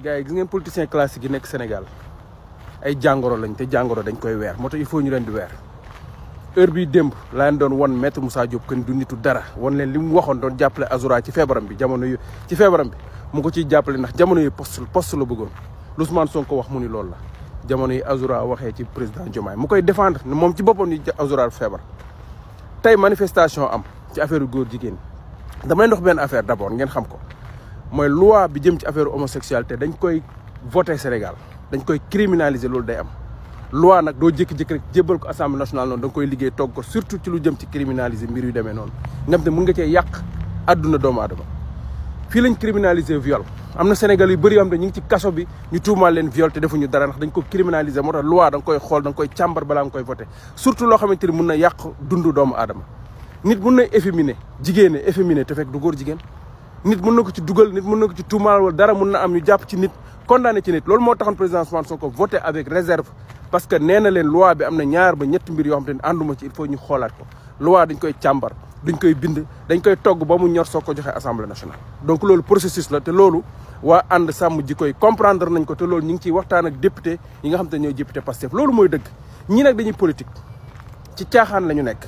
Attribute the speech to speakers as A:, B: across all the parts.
A: gars yi gis ngeen politiciens classiques yi nekk Sénégal ay jàngoro lañ te jàngoro dañ koy weer moo tax il faut ñu leen di weer heure bii démb laa leen doon won maître Moussa Diop kenn du nitu dara won leen li mu waxoon doon jàppale Azoura ci feebaram bi jamono yu ci feebaram bi mu ko ciy jàppale ndax jamono yi poste la bëggoon Ousmane Sonko wax mu ni loolu la jamono yi Azoura waxee ci président Diomaye mu koy défendre moom ci boppam ni Azoura feebar tey manifestation am ci affaire góor jigéen damay ndox benn affaire d'abord ngeen xam ko mooy loi bi jëm ci affaire homosexualité dañ koy voter Sénégal dañ koy criminaliser loolu day am loi nag doo jékki-jékki rek jébbal ko assemblée nationale noonu da nga koy liggéey togg ko surtout ci lu jëm ci criminaliser mbir yu demee noonu nga xam te mën nga cee yàq àdduna doomu aadama fii lañ criminaliser viol am na Sénégal yu bëri yoo xam ne ñu ngi ci kaso bi ñu tuumaal leen viol te defuñu dara ndax dañ ko criminaliser moo tax loi da nga koy xool da nga koy càmbar balaa nga koy voter surtout loo xamante ni mun na yàq dundu doomu aadama nit mun na efféminé jigéen efféminé te fekk du góor jigéen nit mun na ko ci dugal nit mun na ko ci tuumaal wala dara mun na am ñu jàpp ci nit condamné ci nit loolu moo taxoon président Ousmane Sonko voté avec réserve parce que nee na leen loi bi am na ñaar ba ñetti mbir yoo xam te ne ànduma ci il faut ñu xoolaat ko loi dañ koy càmbar duñ koy bind dañ koy togg ba mu ñor soo ko joxee assemblée nationale donc loolu processus la te loolu waa ànd sàmm ji koy comprendre nañ ko te loolu ñu ngi ciy waxtaan ak député yi nga xam te ñooy député Pastef loolu mooy dëgg ñi nag dañuy politique ci caaxaan la ñu nekk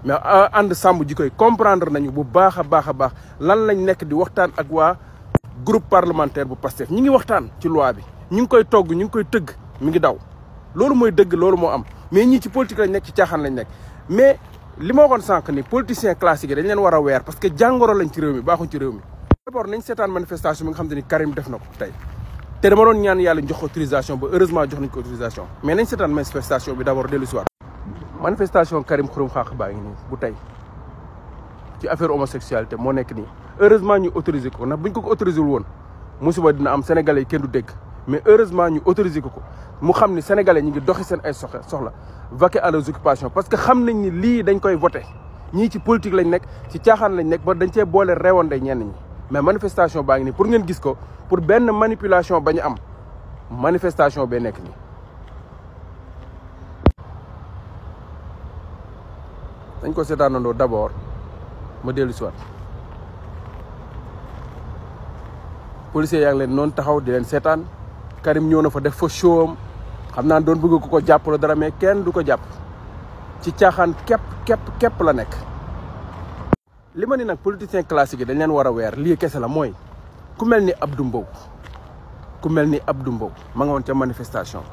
A: mais ànd sàmm ji koy comprendre nañu bu baax a baax lan lañ nekk di waxtaan ak waa groupe parlementaire bu Pastef ñi ngi waxtaan ci loi bi ñu ngi koy togg ñu ngi koy tëgg mi ngi daw loolu mooy dëgg loolu moo am mais ñii ci politique lañ nekk ci caaxaan lañ nekk mais li ma waxoon sànq ni politiciens classiques yi dañ leen war a weer parce que jàngoro lañ ci réew mi baaxuñ ci réew mi d'abord nañ seetaan manifestation bi nga xam te ni Karim def na ko tey te dama doon ñaan yàlla jox autorisation ba heureusement jox nañ ko autorisation mais nañ seetaan manifestation bi d'abord dellu si waat manifestation Karim Xurum Xax baa ngi nii bu tey ci affaire homosexualité moo nekk nii heureusement ñu autorisé ko ndax buñ ko autorisé wul woon musiba dina am sénégalais yi kenn du dégg mais heureusement ñu autorisé ko mu xam ni sénégalais ñi ngi doxi seen ay soxla vaquer à leurs occupations parce que xam nañ ni lii dañ koy voté ñii ci politique lañ nekk ci caaxaan lañ nekk ba dañ cee boole reewande ñenn ñi mais manifestation baa ngi nii pour ngeen gis ko pour benn manipulation bañu am manifestation bee nekk nii dañ ko seetaanandoo d'abord ma dellu si waat policiers yaa ngi leen noonu taxaw di leen seetaan Karim ñëw na fa def fa show am xam naa doon bëgg ko jàpp la dara mais kenn du ko jàpp ci caaxaan képp la nekk. li ma ni nag politiciens classiques yi dañ leen war a weer lii kese la mooy ku mel ni Abdou Mbow ma nga woon ca manifestation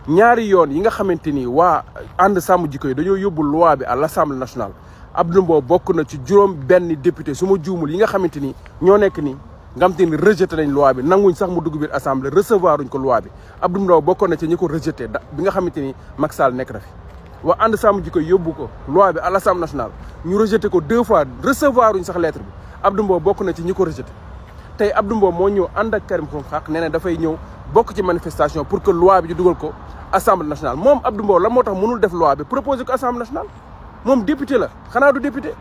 A: ñaari yoon yi nga xamante ni waa ànd sàmm jikko yi dañoo yóbbu loi bi à l'Assemblée nationale Abdou Mbow bokk na ci juróom benn député su ma juumul yi nga xamante ni ñoo nekk nii nga xamante ni rejeté nañ loi bi nanguñ sax mu dugg biir assemblée recevoir uñ ko loi bi Abdou Mbow bokkoon na ci ñi ko rejeté bi nga xamante ni Macky Sall nekk na fi waa ànd sàmm jikko yi yóbbu ko loi bi à l'Assemblée nationale ñu rejeté ko 2 fois recevoir uñ sax lettre bi Abdou Mbow bokk na ci ñi ko rejeté tey Abdou Mbow moo ñëw ànd ak Karim Xurum Xax nee na dafay ñëw bokk ci manifestation pour que loi bi ñu dugal ko assemblée nationale moom Abdou Mbow la moo tax mënul def loi bi proposé ko assemblée nationale moom député la xanaa du député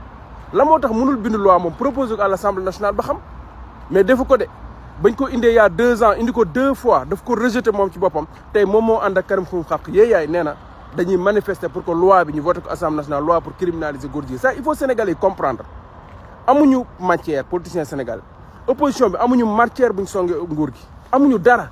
A: la moo tax mënul bind loi moom proposé ko à l'Assemblée nationale ba xam mais defu ko de bañ ko indee il y a 2 ans indi ko 2 fois daf ko rejeté moom ci boppam tey moom moo ànd ak Karim Xurum Xax yaay nee na dañuy manifester pour que loi bi ñu voté ko assemblée nationale loi pour criminaliser góor jigéen ça il faut Sénégalais yi comprendre amuñu matière politicien Sénégal opposition bi amuñu matière buñ songee nguur gi amuñu dara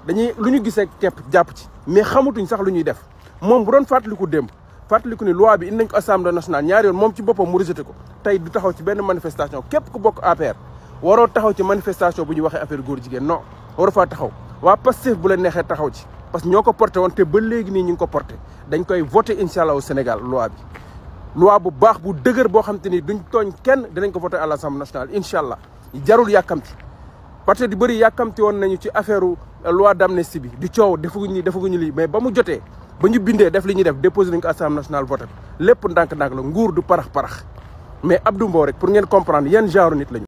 A: dañuy lu ñu gisee képp jàpp ci mais xamatuñ sax lu ñuy def moom bu doon fàttaliku démb fàttaliku ni loi bi indi nañ ko assemblée nationale ñaari yoon moom ci boppam mu rejeté ko tey du taxaw ci benn manifestation képp ku bokk APR waroo taxaw ci manifestation bu ñu waxee affaire góor jigéen non waroo faa taxaw waa Pastef bu leen neexee taxaw ci parce que ñoo ko porté woon te ba léegi nii ñu ngi ko porté dañ koy voté incha allah au Sénégal loi bi loi bu baax bu dëgër boo xam te ni duñ tooñ kenn dinañ ko voté à l'Assemblée nationale incha allah jarul yàkkamti parce que di bëri yàkkamti woon nañu ci affaire loi d'amnistie bi di coow defaguñu lii mais ba mu jotee ba ñu bindee def li ñuy def déposé nañ ko Assemblée nationale voté lépp ndànk-ndànk la nguur du parax mais Abdou Mbow rek pour ngeen comprendre yan genre nit lañu